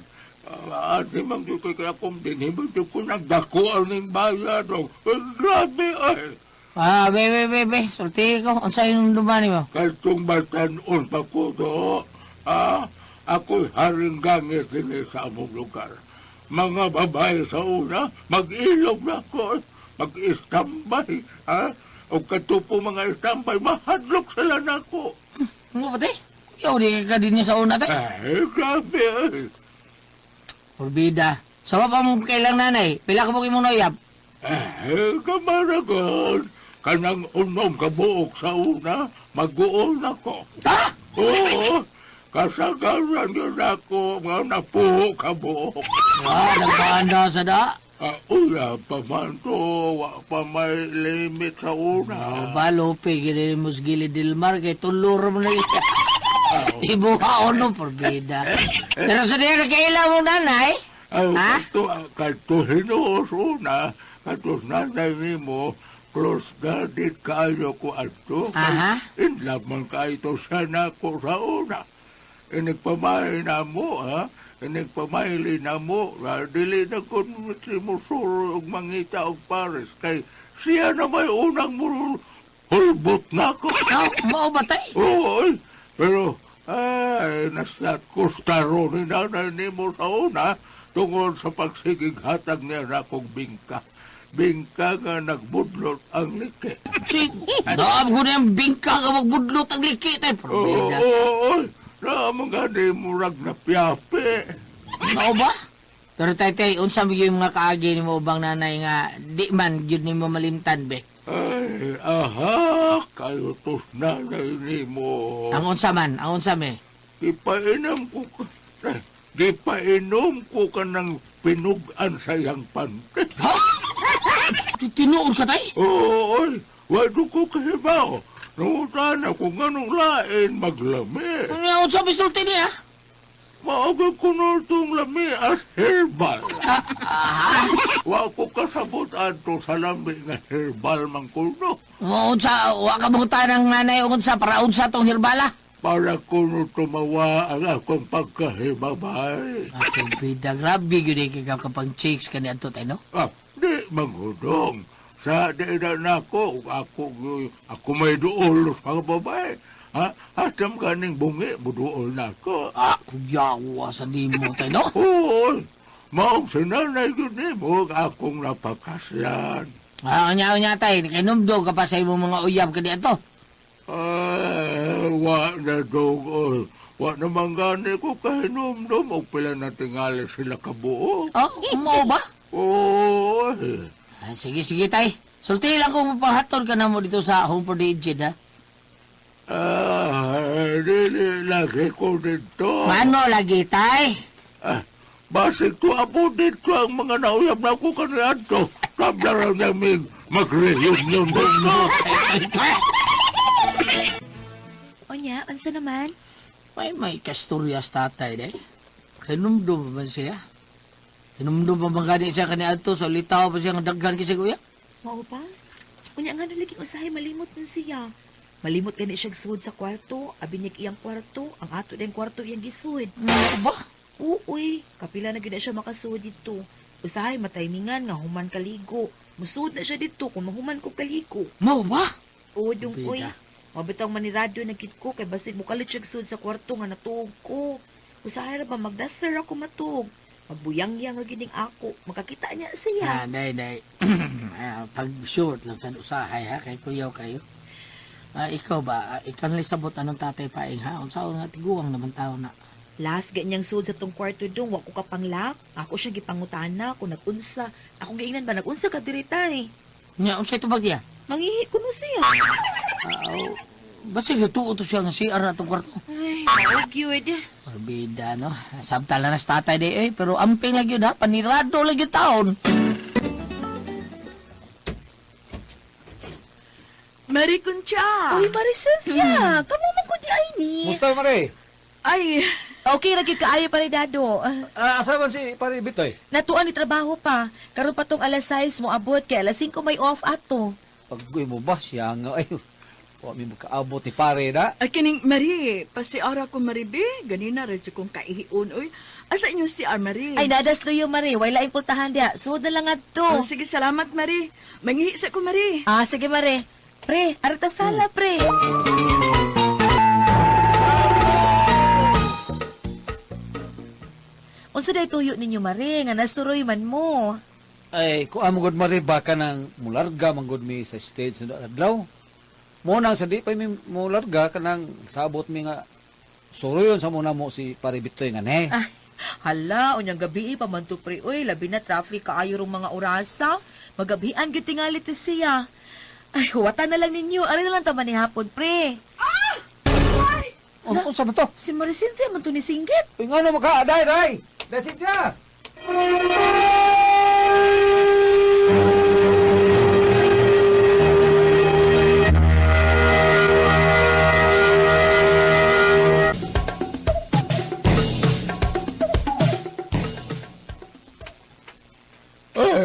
ati man gyud kay akong dinhi man gyud ko nagdako ning bayad. Oh. Eh, grabe ay. Ah, be, be, be, be. Sulti ko. Unsa yung duman mo? Katong batan-on pa ko do, ako'y haring gangit dinhi sa among lugar. Mga babae sa una, mag-ilog na ko, mag-istambay, ha? O katupo mga istambay, mahadlok sila nako. Ano ba, te? Yaw, di ka din niya sa una, te. Ay, grabe ay. Porbida. Sa pa mong kailang nanay, pila ka mo kay uyab? Ay, kamaragod. Kanang unom kabuok sa una, mag-uon ako. Ha? Oo, kasagaran yun ako, nga napuho kabuok. Ah, nagpaanda sa da. Ah, uya pa man to, wa pa may limit sa una. Oh, ba, Lope, gini mo sa gilid Dilmar, kay tuluro mo na iya. Ibuha no, porbida. Pero sa diya nakaila mo nanay, Ay, Ha? kato, kato hinuos una, kato nanay nimo, close guarded kaayo ko adto. Aha. In love man kaayo to siya na ko sa una. Inigpamay na mo, ha? Inigpamayli na mo. Ha? Dili na ko si Musuro og mangita og Paris. Kay siya na may unang mo hulbot na ko. no, mao ba tay? Oo, ay, pero ay, nasat kustaro ni nanay nimo sa una tungod sa pagsigig hatag niya na akong bingka. Bingka nga nagbudlot ang liki. Si, naam ko na yung bingka ka magbudlot ang liki tay, Oo, porbida. oo, naamang gani murag na piyape. Mao ba? Pero tay tay, unsa man gyud yung mga kaagi nimo ubang nanay nga di man gyud nimo malimtan be? Ay, aha, kayo tos nanay nimo. Ang unsa man, ang unsa me? Gipainom ko ka, eh, gipainom ko ka ng pinugan sa iyang pante. Ha? Tinuod ka tay? Oo, oy, wado ko kahibaw. Nangutan ako nganong lain maglami. Ano unsa bisulti niya? Maaga ko na itong lami as herbal. Ah, ah, Wa ko kasabot ato sa lami nga herbal man kuno. unsa wa ka mong ng nanay unsa para unsa tong herbala? Para kuno tumawa ang akong pagkahibabay. Ako bida, grabe gyud eh, kay kapag chicks kani adto tay no. Ah, di manghudong. Sa di na nako, ako, ako may duol sa mga babae. Ha? Asam ganing bungi, buduol na ako. Ah, kuyawa sa nimo tay no. Oo, maong sinanay yun nimo akong napakaslan. Ah, unya unya tay, kay ka pa sa imong mga uyab kani adto. Ay, wa na dog. Oy. Wa naman gani ko kahinumdum og pila na tingali sila kabuo. Oh, mao ba? Oy, Ah, sige, sige, tay. Sulti lang kung mapahatod ka na mo dito sa Home for the Aged, ha? ah, dili lagi ko dito. Mano lagi, tay? Ah, basig ko abo dito ang mga nauyab na ko kaniadto. Tabla raw namin mag-reunion dito. Onya, unsa naman? May kastoryas tatay, day. Kinumdum pa man siya. Kinumdum pa man gani siya kaniadto sa litaw pa siya nga daghan kasi kuya. Mao ba? Unya nga lagi usahay malimot man siya. Malimot gani siya sud sa kwarto, abi niya iyang kwarto, ang ato din kwarto iyang gisud. Ano ba? Uy, kapila na gyud na siya makasuod dito. Usahay mataymingan nga human kaligo. Musuod na siya dito kung mahuman ko kaligo. Mao ba? Oo, dung uy. Bida. Mabitang manirado na gid ko kay basig mukalit siya sud sa kwarto nga natuog ko. Usahay ra ba magdaster ako matuog. Magbuyangyang ra gid ning ako. Makakita niya siya. Ah, day, day. Ah, pag short lang sa usahay, ha? Kay kuyaw kayo. Ah, ikaw ba? Ah, ikaw na sabot anong tatay paing, ha? Unsa nga tiguang naman tao na. Last ganyang sud sa tong kwarto dong, wa ko kapanglak. Ako siya gipangutana kung nagunsa. Akong giingnan ba nagunsa ka diri tay? Nya, unsa ito ba niya? Mangihi kuno siya. Ah, oh, basig tuo to siya nga CR na itong kwarto. Ay, mao gyud. Morbida, no? Sabta lang na sa tatay di, eh. Pero amping lagi yun, ha? Panirado lagi yun taon. Marie Concha. Uy, Marie Sylvia, kamo man ko di ay ni. Musta mare? Ay, Okay ra gyud kaayo pare dado. Ah, asa man si pare Bitoy? Natuan ni trabaho pa. Karon pa tong alas 6 mo abot kay alas 5 may off ato. Paggoy mo ba siya nga ay. Wa mi makaabot ni pare na. Ay, kining Marie, pasiara ko Marie be. Ganina radyo kong kaihion, oy. Asa inyo si R. Marie? Ay, nadas luyo, Marie. Wala laing pultahan diha. Sud na lang adto. Oh, sige, salamat, Marie. Mangihi sa ko, Marie. Ah, sige, Marie. Pre, arita sala, pre. Unsa day tuyo ninyo, Marie, nga nasuroy man mo. Ay, kuha mo gud mare baka nang mularga man gud mi sa stage sa adlaw. Mo nang sa di pa mi mularga kanang sabot mi nga suruyon sa muna mo si pare Bitoy nga ne. Ah, hala, unyang gabi pa man to, pre. Uy, labi na traffic kaayo rong mga orasa. Magabian gyud tingali ti siya. Ay, huwatan na lang ninyo. Ari na lang tama ni hapon, pre. Ano unsa man to? Si Marie Cynthia man to ni singgit. Uy, ngano maka day day. Day Cynthia.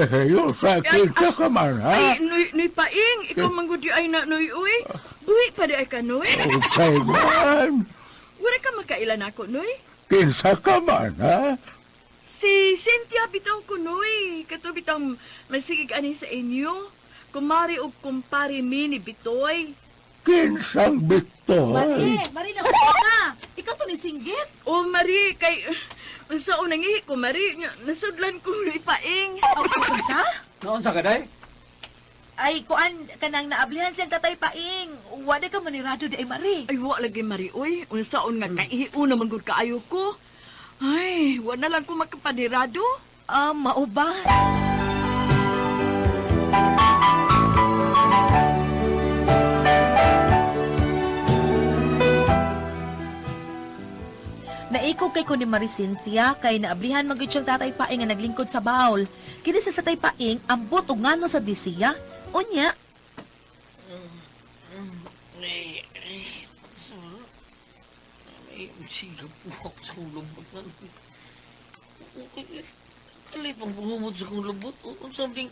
Eh, yung sakit ka ka man, ha? Ay, nuy, nuy paing. Ikaw manggod ay na, nuy, uy. Buhi pa di ay ka, nuy. Unsay man? Wala ka makailan ako, nuy. Kinsa ka man, ha? Si Cynthia bitaw ko, nuy. Kato bitaw masigig ani sa inyo. Kumari og kumpare mi ni Bitoy. Kinsang bitoy? Marie, Marie, na ka. Ikaw to ni singgit. O Marie, kay... Sa unang ihi ko, Marie, nasudlan ko nuy paing. Oh, unsa? Naunsa ka day? Ay, kuan kanang naablihan siyang tatay paing. Wala ka manirado di ay Marie. Ay, wa lagi, Marie, uy. Unsaon nga kaihiuna man gud kaayo ko. Ay, wa na lang ko makapanirado. Ah, mao ba? Naikog kay ko ni Marie Cynthia kay naablihan man gyud siyang tatay paing nga naglingkod sa bawl. Kini sa tatay paing ambot og ngano sa disiya. Unya, Ay, ay, ay, sige po ako sa kong lubot. Kalit mong pangumot sa kong lubot. Something,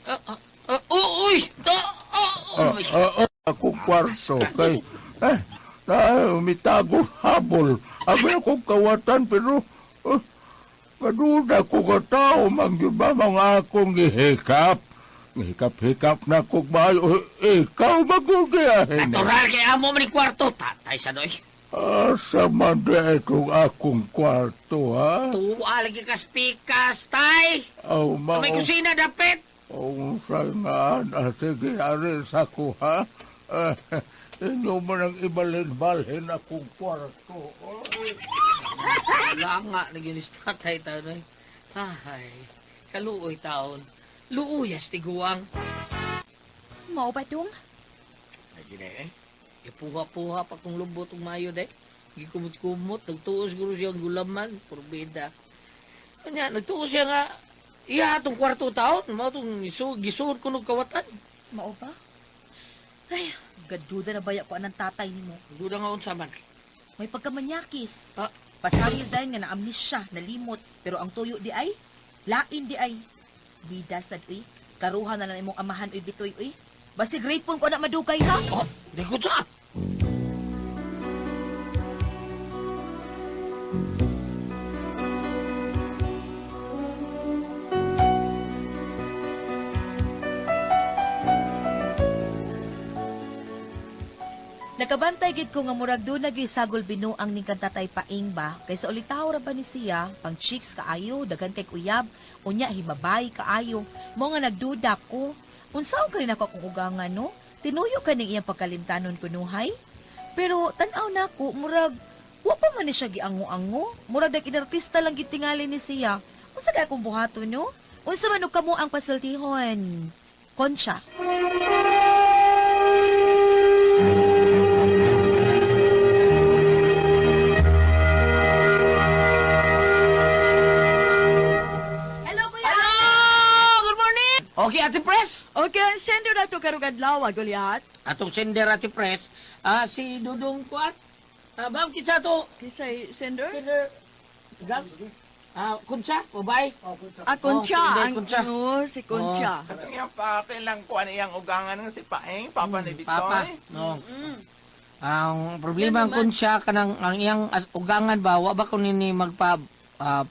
oh, uy! Ah, ah, oh Ah, my ah, ah, akong kwarto kay eh, na umitago habol. Abi akong kawatan pero maduda ko ka tao man gyud ba mga akong gihikap. Gihikap-hikap na ko ba ikaw magugiyahin. Natural kay amo man ni kwarto. Tatay sa doy. Asa man di itong akong kwarto ha? Tuwa lagi ka spikas, tay. Aw mao. May kusina dapit. Oh, sa nga, ah, sige, ari sa ko, ha? Eh, inyo man ang ibalhin-balhin akong kwarto. Oh. Wala nga, naginis tatay taon. Ay, kaluoy taon. Luuyas tiguang. mao ba dong? Ay, gina eh. Ipuha-puha pa kung lubot og mayo day. Gikumot-kumot, nagtuo siguro siya ang gulaman, purbida. Kanya, nagtuo siya nga, iya atong kwarto taon, mao tong gisuod ko nog kawatan. Mao ba? Ay, gaduda na baya ko anang tatay nimo. Duda nga unsa man. May pagkamanyakis. Ah. Pasangil dahil nga naamnesya, nalimot. Pero ang tuyo di ay, lain di ay. Bida sad uy, karuha na lang imong amahan uy bitoy uy. Basig rapon ko na madugay ha. Oh, di ko sa. Nakabantay gid ko nga murag doon na gyud sagol binuang ning kang tatay paing ba kaysa ulitaw ra ba ni siya pang chicks kaayo daghan kay kuyab unya himabay kaayo mo nga nagduda ko unsaon ka rin ako akong ugangan no tinuyo ka ning iyang pagkalimtanon kunuhay pero tan-aw nako murag wa pa man ni siya giango-ango murag dag inartista lang gid tingali ni siya unsa kay akong buhaton no unsa man og kamo ang pasultihon Concha. Hello, Kuya. Hello! Good morning! Okay, Ate Pres. Okay, sender na to karong adlaw, Goliath. Atong sender, Ate Pres, si Dudong Kuat. Bam, kinsa to? Kisay sender? Sender, Gabs? Kunsa, babay? Ah, Concha. Oh, si Inday Ang, Concha. Oo, si Concha. Katong iyang pa, kailang kuan iyang ugangan ng si Paeng, Papa ni Bitoy. Papa. No. Ang problema ang Kunsya kanang ang iyang ugangan ba wa ba kun nini magpa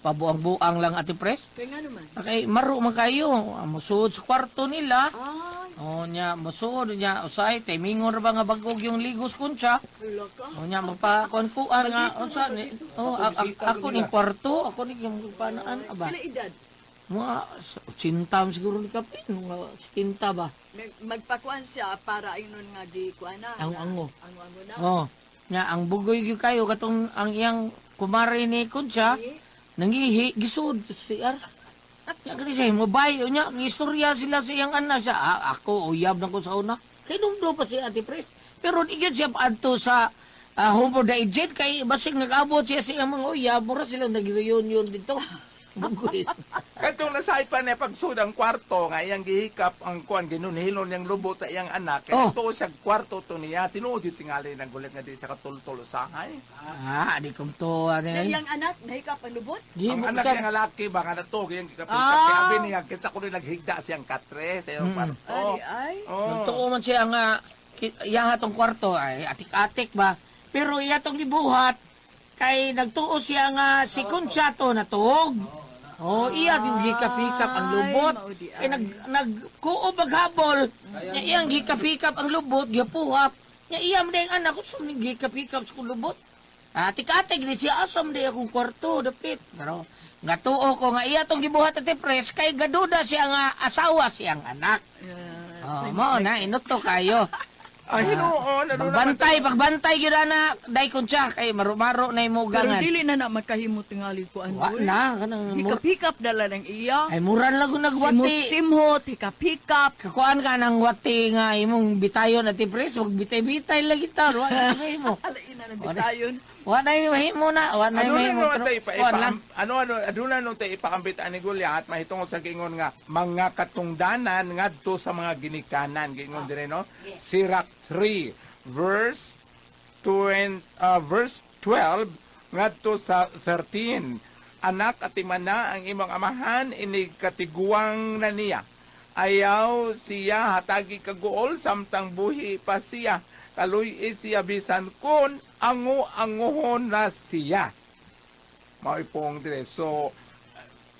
pabuang-buang lang, Ate Pres? Kaya nga naman. Okay, maro man kayo. Musuod sa kwarto nila. Ay, O nya musuod nya usahay timingon ra ba nga bagog yung ligos Kunsya. wala ka. O nya magpakuan-kuan nga unsa ni oh, ako ning kwarto, ako ni yung panaan aba. Pila edad? Mga 80 man siguro ni Kapin, mga 70 ba? Magpakuan siya para ayun nga di kuan na. Ang ango. Ango-ango na. Oh, nya ang bugoy gyud kayo katong ang iyang kumare ni Kunsya nangihi gisud sa CR. Nya kani siya mobile nya istorya sila sa iyang anak siya. Ah, ako uyab na ko sa una. Kay numdo pa si Ate Pres. Pero di gyud siya paadto sa home for the aged kay basig nag-abot siya sa iyang mga uyab, mura silang nag-reunion dito. Bugoy. Katong nasaypan niya pagsud ang kwarto nga iyang gihikap ang kuan ginunhilon niyang lubot sa iyang anak. Kay Oh. tuo siya kwarto to niya. Tinuod yung tingali ng gulit nga di siya katultol usahay. Di kom to ano Na yan. iyang anak, nahika panlubot. Di Ang mo anak kita- niya nga laki ba nga nato iyang gikapikap. Ah. Kay abi niya kinsa kuno naghigda siyang katre sa iyang kwarto. Ay, ay. Oh. Nagtuo man siya nga iya tong kwarto ay atik-atik ba. Pero iya tong gibuhat kay nagtuo siya nga si Conchato natuog. Oh, iya din gikapikap ang lubot. Ay, maudi Kay nagkuo maghabol. Nya iyang gikapikap ang lubot, gipuhap. Nya iya man ang anak ko ni gikapikap sa kong lubot. Atik-atik di siya asam di akong kwarto dapit. Pero nga tuo ko nga iya tong gibuhat at pres kay gaduda siya nga asawa siyang anak. Oh, mo na inuto kayo. Ay hinuon ano naman Pagbantay, pagbantay gyud ana dai kun siya kay marumaro na imo Pero gangan. dili na na makahimo tingali kuan. Wa oy. na kanang Hikap-hikap dala ng iya. ay muran lang kung nagwati. Simot-simhot, hikap-hikap. Kakuan ka ng wati nga imong bitayon at pres, wag bitay-bitay lagi ta. Wa sa mo. Alain na ng Wala. bitayon. Wa na mahimo na, wa na Ano na mahimo. no tay ipa, Kuan lang. ano ano aduna no tay ipaambit ani Goliath mahitungod sa giingon nga mga katungdanan ngadto sa mga ginikanan giingon dire no Sirach 3 verse 20, verse 12 ngadto sa 13. Anak, atimana ang imong amahan inig katiguang na niya. Ayaw siya hatagi kaguol samtang buhi pa siya. Kaluy siya bisan kun angu-anguhon na siya. Maipong dire. So,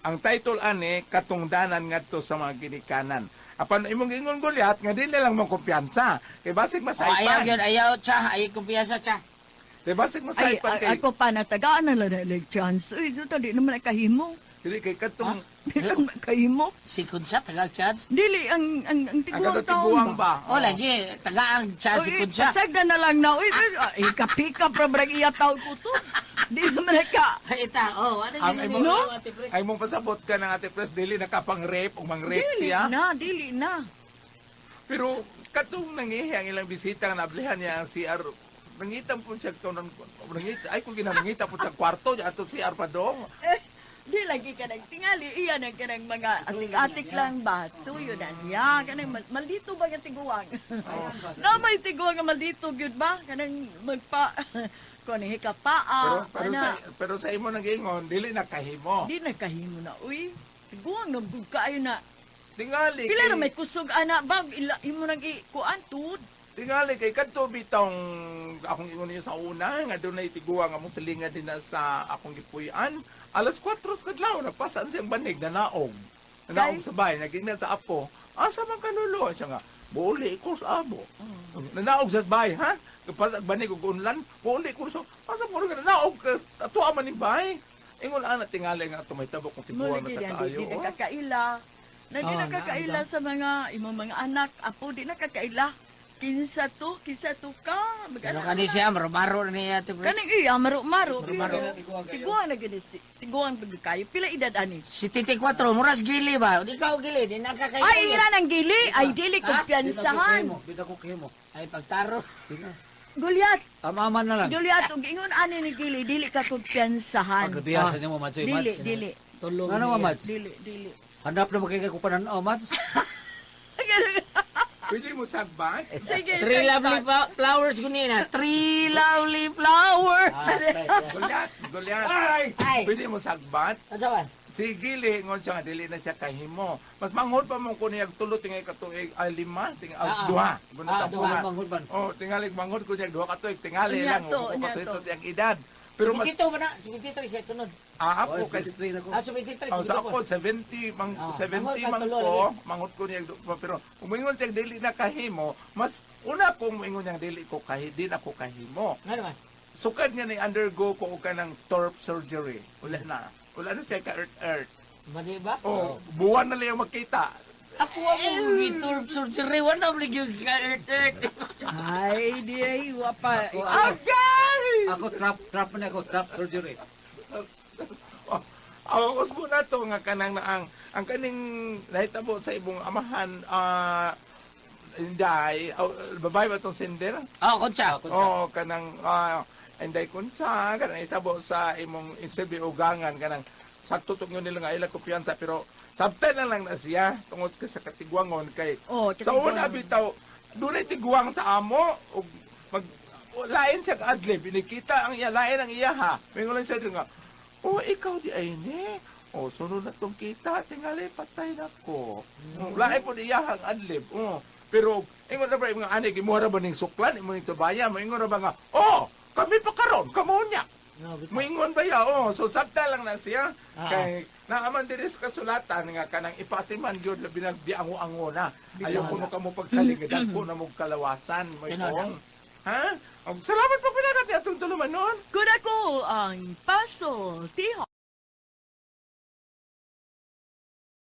ang title ani katungdanan ngadto sa mga ginikanan. Apan imong giingon Goliath nga dili lang mo kumpiyansa. Kay basig Oh, ayaw masaypan. gyud, ayaw cha, ayaw kumpiyansa cha. Kay basig Ay, masaypan kay ako pa natagaan na lang na chance. Uy, so, di naman nakahimo. dili kay katong Di naman nakahimo. Si Kunsa tagal chance. Dili ang ang ang ang tiguang katong taon tiguang ba? Oh, lagi tagaang chance si Uy, Kunsa. pasagda na lang na. Uy, uy, ay, hikap-hikap ra brag iya taon ko to. Di naman naka. Ay, ita, oh, ano Ang gyud imong ni Ate Pres? ay mong pasabot ka ng Ate Pres dili nakapang rape o mang rape Dili siya. na, dili na. Pero katong nangihi ang ilang bisita nga nablihan niya ang CR nangita po siya nangita ay kung ginamangita po sa kwarto niya ato CR pa dong. Eh, di lagi ka nagtingali. Iya na ka ng mga atik-atik lang ba? Tuyo na niya. Kanang maldito ba nga tiguang? Na may tiguang nga maldito gyud ba? Kanang magpa... Kuan hikapaa. Pero pero ana. sa pero sa imo nagingon dili na kahimo. Di na kahimo na. Uy, tiguang na gud kaayo na. Tingali Pila kay na may kusog ana ba? Ila, imo nang ikuan tuod. tingali kay kadto bitong akong ingon niyo sa una nga dunay tiguang among silingan din na sa akong gipuy-an. Alas 4 sa kadlaw nagpasaan siyang banig nanaog. Nanaog sa bahay nagingnan sa apo. Asa man kanulo siya nga Buli ko sa amo. Nanaog sa bahay, ha? Kapasag banig og unlan, buli ko sa asa mo nga nanaog ka ato man ning bahay. Ingon ana tingali nga ato mahitabo kung tiguang Mo na lagi yan, takaayo. di nakakaila. Na di Oh, nakakaila sa mga imong mga anak, apo di nakakaila. Kinsa to ka. Pero Mag-anak kani ka. siya marumaro na niya Ate Pres. Kaning iya maro-maro. Tiguan na gid si. Tiguan pag kayo. Pila edad ani? 74 muras gili ba? Di ka gili, di nakakayo. Ay, ira nang gili. Ay, dili kumpiyansahan. Bida ko kimo. Ay pagtaro. Goliath, Tamaman na lang. Goliath, ug ingon ani ni gili, dili ka kumpiyansahan. Pagkabiya sa nimo Mads. Dili, dili. Tulong. Ano niya. nga Mads? Dili, dili. Hanap na makikita ko panan Mads. Pwede mo sagbat? Sige, Three lovely flowers gunina. Three lovely flowers. Gulyat, gulyat. Ay. Pwede mo sagbat? Ano ba? Si Gili, ngon siya nga, dili na siya kahimo. Mas manghod pa mo ko niya tulo tingay katuig, ay lima, tingay, Ah, ah. duha. Gunot Ah, ang duha, bunga. Manghod man. Oh, tingali manghod ko niya 2 ka tuig, tingali Unya lang. to, Ug unya ko to. ito siyang edad. Pero mas 72 ba na? 73 siya sunod. ah, ako kay 23 na ko. Ah, 73. Oh, sa 72 ako 70 mang Ah, 70 manghod ka man tulo, ko, lagi. manghod ko niya pero umingon siya dili na kahimo, mas una kong moingon niya dili ko kahi, di na ko kahimo. Ano ba? Sukad niya ni undergo ko og kanang TORP surgery. Wala na. Wala na siya ka earth earth. Mali ba? Oh, buwan na lang yung makita. Ako ang mga surgery. Wala mo yung ka-earth. Ay, di ay, wapa. Ako, ako, Agay! ako trap trap man ako, trap surgery. Oh, ang usbo na to nga kanang na ang kaning nahitabo sa ibong amahan inday, oh, babae ba tong sender? Oh, Concha. Oh, kanang inday Kuncha, kanang itabo sa imong insilbi ugangan kanang sakto tong yun nila nga ila kumpiyansa pero sabtan na lang na siya tungod kay sa katigwangon kay Oh, sa una bitaw dunay tiguang sa amo ug mag lain siya adlib inikita ang iya lain ang iya ha mingon lang siya nga, "Oh, ikaw di ay ni, oh, sunod na tong kita, tingali patay na ko." Oh, lain po iya ang adlib, oh, pero ingon na ba mga ani gimuha ra ba ning suklan imo ning tubaya, moingon ra ba nga, "Oh, kami pa karon kamo niya." No, bitaw. Moingon ba ya? Oh, so sabta lang na siya. Ah. Kay naaman diri sa kasulatan nga kanang ipatiman gyud labi nag diango-ango na. Ayaw kuno kamo pagsalig dagko na mong kalawasan mo Tinuod. itong. Ha? Og salamat po pinakat atong tulumanon. Kuna ko ang Paso Tiho.